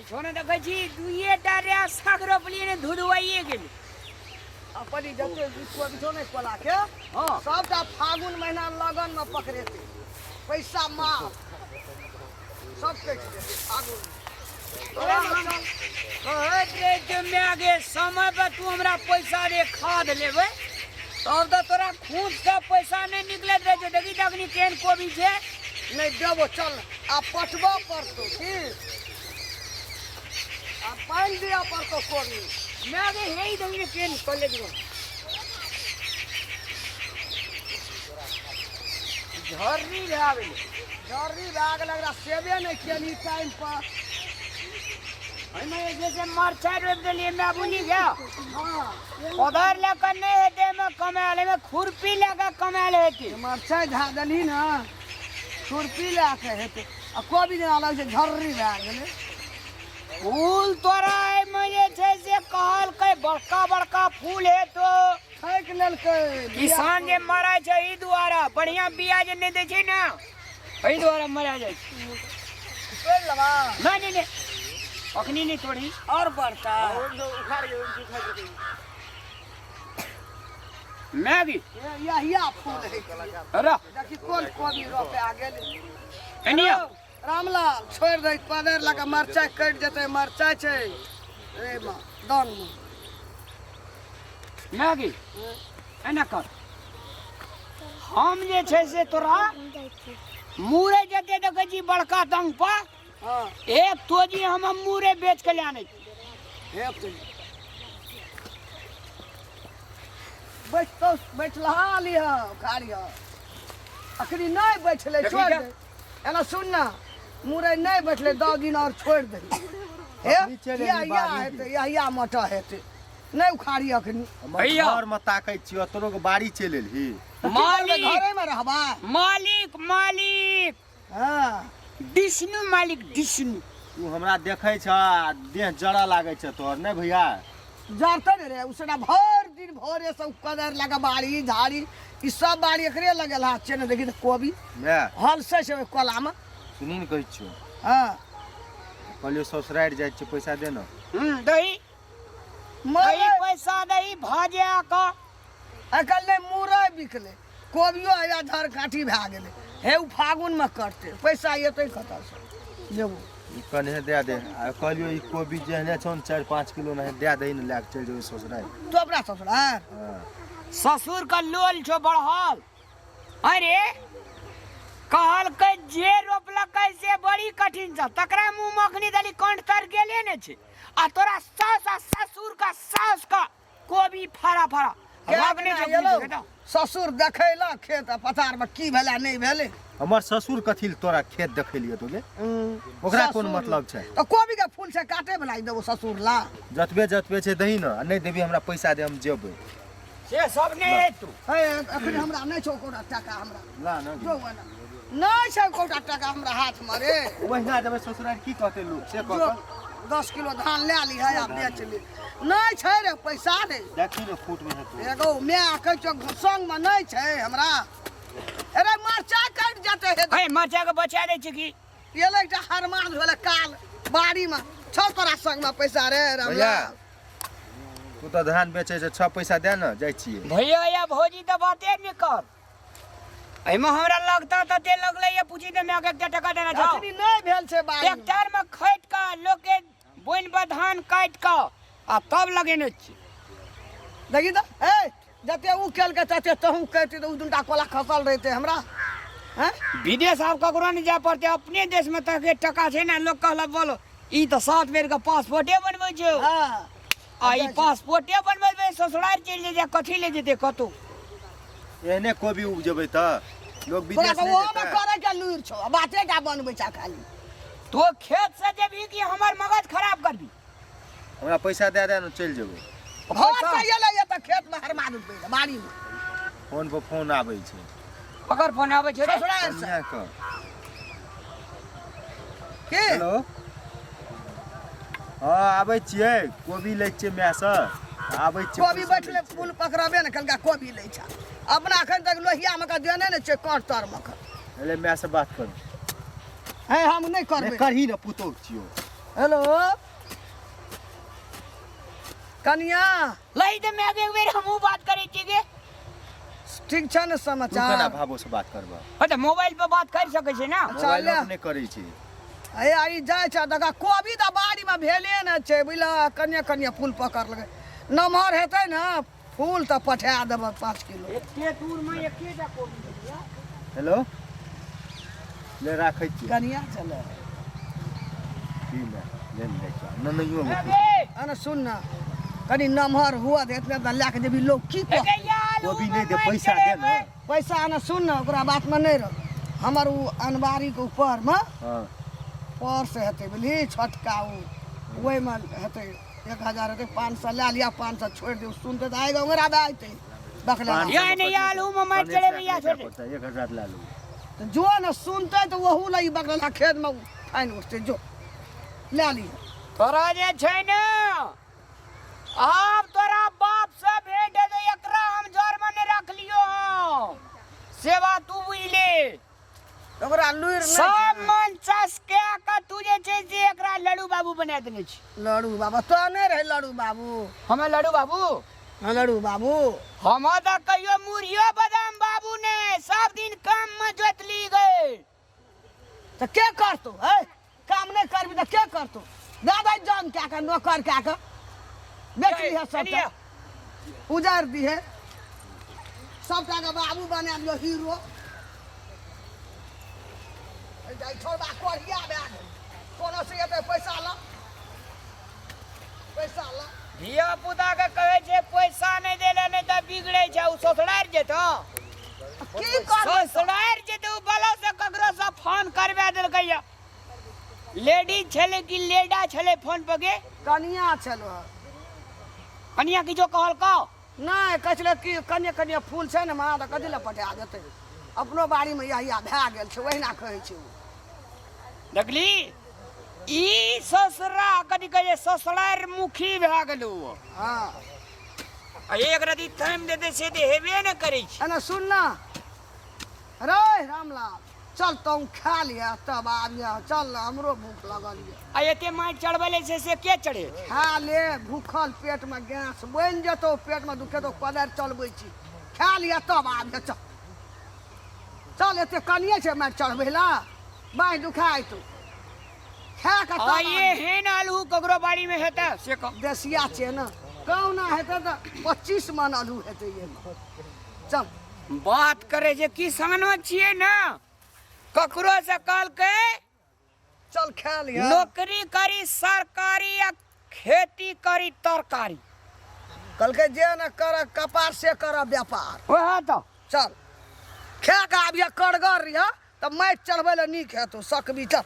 छो ने देखै छी दुइए टा रे साग रोपलियै ने धुधुआइए गेलै। अपन ई जते कोबी छौ ने कोला के, सबटा फागुन महीना लगन में पकड़ेतै पैसा, माल सब कटि जेतै फागुन में। तोरा हम कहैत रहे जे माय गे, समय पर तू हमरा पैसा दे, खाद लेबै, तब तऽ तोरा खून से पैसा नहि निकलैत रहै छौ। देखी तऽ अखनी केहन कोबी छै। नहि देबो, चल आब पटबऽ पड़तौ की, आब पानि दिअ पड़तौ कोबी। माय गे, हे ई देखी ने केहन कॉलेज में झर्री भए गेलै। झर्री भए गेलै, एकरा सेबे नहि केलही टाइम पर। एहिमे जे छै से मरचाइ रोपि देलियै माय, बुझि गया? कोदारि लए कऽ नहि हेतै एहिमे कमायल, एहिमे खुरपी लए कऽ कमायल हेतै। मरचाइ धए देलही ने, खुरपी लए कऽ हेतै। आ कोबी जेना लगै छै झर्री भए गेलै। फूल तोरा एहिमे जे छै से कहलकै बड़का बड़का फूल हेतौ। ठकि लेलकै। किसान जे मरै छै एहि दुआरे, बढ़िया बिया जे नहि दै छै ने, एहि दुआरे मरा जाइ छै। तोड़ि लेबा? नहि नहि नहि, अखनी नहि तोड़ी। आओर बड़का मैगी यहिया फूल है। अरे देखी कोन कोबी रोपे आ गेल। एनिया रामलाल, छोड़ि दे, पदर लगा मरचाइ कटि जेतै। मरचाइ छै एहिमे दानमे। मैगी, एना कर, हम जे छै से तोरा मुरै जते देखै छी बड़का दंग पर, एक तोजी हम मुरै बेच के ले आनै छी। हेतै, बैठतौ, बैठलहा लिह, उखाड़िह। अखनी नहि बैठलै। देखी छोड़ि तऽ। दे, एना सुन ना, मुरै नहि बैठलै, 10 दिन आओर छोड़ि दे। हे अखनी चलि या एली या बाड़ी। हेतै, यहिया मटर हेतै, नहि उखाड़ी अखनी। हमर भैया। घर में ताकै छियौ, तोरो के बाड़ी चलि एलही। तऽ की करबै? मालिक। घरेमे रहबा। मालिक, मालिक। डिस्नु मालिक, डिस्नु। तू हमरा देखै छ आ देह जरऽ लागै छ तोहर, नहि भैया? जरते ने रे। ओ सटा भरि दिन भोरे से कदर लगा बाड़ी झाड़ी ई सब बाड़ी एकरे लगल हा छै ने। देखी तऽ कोबी माय हलसै छै ओहि कोलामे। सुनी ने, कहै छियौ। कहलियौ ससुरारि जाइ छियै, पैसा दे ने। दही दही। मरे पैसा दही भाजे कऽ। आइकाल्हि नहि मुरइ बिकलै, कोबियो हैया धर काठी भए गेलै। हे, ओ फागुनमे करतै, पैसा एतै कतऽसँ जेबो? ई कन्हे दए दे आ कहलियौ ई कोबी जेहने छौ ने, 4-5 किलो नहि दए दही ने, लए कऽ चलि जेबै ससुरारि। तू अपना ससुरार? हँ। ससुर का लोल छो बढ़ल। अरे कहलकै जे रोपलकै से बड़ी कठिन छ, तकरा मुँह मे अखनी धरि कंठ तर गेले ने छै, आ तोरा सास आ ससुर का सास का कोबी फाड़ा फाड़ा रब नहि छौ एलौ। बुझि गेलौ। ससुर देखैला खेत आ पथारमे की भेलै नहि भेलै। हमर ससुर कथी लए तोरा खेत देखैलियै तोले? ओकरा कोन ससुर- मतलब छै? तऽ कोबी के फूल छै, काटे वला ई देबो ससुर ला? जतबे जतबे छै दही ने, आ नहि देबी, हमरा पैसा दे, हम जेबै। से सब नहि हेतौ। हे, अखन हमरा नहि छौ एकोटा टाका हमरा। ला ने। जो एना। नहि छै एकोटा टाका हमरा हाथमे रे। ओहिना जेबै ससुरारि, की कहतै लोक से जो कह। 10 किलो धान लए लिहऽ आ बेच ले। नहि छै रे पैसा रे। देखी ने, फूट में हेतौ। एगो माय कहै छौ, संगमे नहि छै हमरा। अरे मरचाइ कटि जेतै हे। हे, मरचाइ के बचा दै छै की? एलै एकटा हरमान भेलै काल बाड़ीमे। छौ तोरा संगमे पैसा रे? भैया। रामलाल। तू तऽ धान बेचै छै, छह पैसा दे ने, जाइ छियै। भैया या भौजी तऽ बाते नहि कर। एहिमे हमरा लगता तते लगलै या पूछी तऽ मायके एकटा टका देना छौ। अखनी नहि भेल छै बाड़ी। ट्रैक्टर में खटि कऽ लोक के बोनि पर धान काटि कऽ आ तब लगेने छी। देखी तऽ, ए जते उ केलकै तते तहूँ करिती तऽ उ दूटा कोला खसल रहितै हमरा, हैं? विदेश आब ककरो नहि जाय पड़तै, अपने देश में तक टका छै ने। लोक कहलक बोलो, ई तऽ 7 बेर के पासपोर्टे बनबै छै। आ ई पासपोर्टे बनबै ससुरारि चलि जेतै, कथी ले जेतै कतौ? एहने कोबी उपजेबै तऽ लोक तोरा विदेश तऽ नहि ओहोमे जेतै। करे के लूरि छौ, आ बाते टा बनबै छ खाली। तो खेत से जेबही कि हमर मगज खराब करबी? हमरा पैसा दए दे ने, चलि जेबै। घर से एलै तऽ खेतमे हरमा देबै बाड़ीमे। फोन पर फोन आबै छै। ककर फोन आबै छै रे? ससुरारि से। कनियाके। की? हेलो, हँ, आबै छियै, कोबी लै छियै मायसँ, आबै छियै। कोबी पैसा लै बैठले छियै। फूल पकड़बे ने कलका, कोबी लै छ। अपना एखन तक लोहियामे के देने ने छै काँट तरमे के। पहिले मायसँ बात करू। हे, हम नहि नहि करबै। करही ने, पुतोह छियौ। हेलो कनिया। लई तऽ माय के एक बेर हमहूँ बात करै छियै गे। ठीक छै ने तू केना समाचार? भाबो से बात करबह? हँ तऽ मोबाइल पर बात कर सकै छै ने। अच्छा, मोबाइल ले। अपने करै छी। हे आई जाइ छै देखा, कोबी तऽ बाड़ीमे भेले ने छै, बुझलह? कनिए कनिए फूल पकड़लकै, नमहर हेतै ने फूल तऽ पठा देबह 5 किलो। एते दूर में एकेटा कोबी भेलियै। हेलो, ले राखै छी। कनिया चले। की ले ले ले चल ननैयो। ए गे, अने सुन ने, कनि नमहर हुआ दे, एतने तऽ लए कऽ जेबही, लोग की कह ए आलू कोबी में नहि दे, माटि पैसा दे ने। चढ़ेबै। पैसा ने, सुन ने, ओकरा बातमे नहि रह। हमर ओ अनबारीके ऊपरमे पर्स हेतै, बुझली? छोटका ओ, ओहिमे हेतै 1000 हेतै, 500 लए लिअ, 500 छोड़ि दियौ। सुनतै तऽ आइ ओंगरा दए अयतै बकले। या नहि आलू में माटि चढ़ेबै या छोड़ि दे। 1000 लए लू। तऽ जो ने, सुनतै तऽ ओहू लए ई बकला खेतमे फाइन उठतै। जो लए लिअ। तोरा जे छै ने, आब तोरा बाप से भेंट हेतै, एकरा हम जर में नहि रखलियो हँ, सेवा तू बुझले। ओकरा लुरि नहि सब मन चसके के तू जे छै से एकरा लड़ू बाबू बना देने छी। लड़ू बाबा तो नहि रहै लड़ू बाबू। हमे लड़ू बाबू? हाँ, लड़ू बाबू। हम तऽ कहियो मुरहियो बादाम बाबू ने, सब दिन काम में जोतली गए। तऽ के करतौ है? काम नहि करबी तऽ के करतौ? दए दै जन कए कऽ, नौकर कए कऽ बेच लिहे सबटा, उजाड़ि दिहे सबटा के, बाबू बना दियौ हीरो। जाइ छोड़बा कोढ़िया भए गेल। कोनो से एतै पैसा ल, पैसा ल। धिया पुता के कहै छै पैसा नहि देले, नहि तऽ बिगड़ै छै। ओ ससुरारि जेतौ। की करबै? ससुरारि जेतौ। ओ बलो से ककरो से फोन करबा देलकै। या लेडीज छलै कि लेडा छलै फोन पर गे? कनिया छलो। कनिया किछो कहलकौ? नहि, कहै छलै कि कनिए कनिए फूल छै ने माँ, तऽ कथी लए पठा देतै? अपनो बाड़ीमे इएह इएह भए गेल छै, ओहिना कहै छै ओ। देखली, ई ससुरा कथी कहै छै, ससुरारि मुखी भए गेलौ। आ एक रति थामि देतै से तऽ हेबे ने करै छै। एना सुन ना रे रामलाल, चल तू खा लिअ तब आबिह। चल ने, हमरो भूख लगल यऽ। आ एते माटि चढ़बै ले छै से के चढ़े? खा ले, भूखल पेटमे गैस बनि जेतौ, पेटमे दुखेतौ, कोदारि चलबै छी। खा लिअ तब आबिह। चल चल, एते कनिए छै माटि चढ़बै लए, बाँहि दुखायतौ। खा कऽ आ तब आबिह। एहन आलू ककरो बाड़ी में हेतै से कह। देसिया छै ने, कहुना हेतै तऽ 25 मन आलू हेतै एहिमे। चल। बात करे जे किसानो छियै ने, ककरो से कहलकै। चल खा लिअ। नौकरी करी सरकारी आ खेती करी तरकारी। कहलकै जे न कर कपार से कर व्यापार। वएह तऽ। चल, खा कऽ आबिह, करगर रहिह तऽ माटि चढ़बै लए नीक हेतौ, सकबी। चल।